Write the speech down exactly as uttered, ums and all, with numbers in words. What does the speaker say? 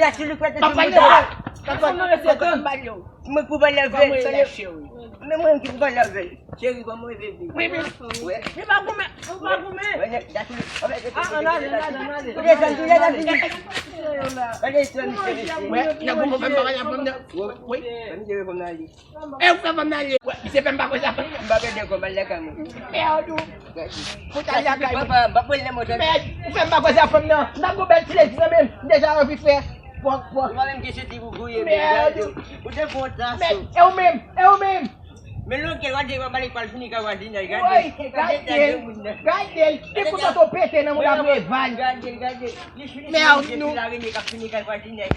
Gras, ou kwè se sou mouton. Mwen pou pale avè l. Men mwen ki pou pale avè l. Cheri, kòman w ye, bebe? Wi, wi. Wi. Li pa goumen, li pa goumen. Ah, ann ale, ann ale, ann ale. Ou desann, ou desann, ou desann. Wè, nèg ou fè m pa pale a fanm nan. Wi. E ou fè fanm nan ale. Wè, misye fè m pa koze a fanm nan. M pa pèdi kò m al lakay mwen. Mèd ou. Pou t al lakay mwen. Papa, m pa pral nan moto. Mèd, ou fè m pa koze a fanm nan. M t ap gon bèl ti lezi nan men m. M deja anvi fè. Pòk, pòk. Ou pa menm gen senti pou gouye, mèd. Ou te fon tas. Mèd, e ou menm, e ou menm. Men longè, gade, w ap ale pral fini kay vwazinaj, gade. Woy, gade l, gade l. Li pou toto pete nan mouda Preval. Gade, gade. Li fini, mèd nou. Depi la rene k ap fini kay vwazinaj.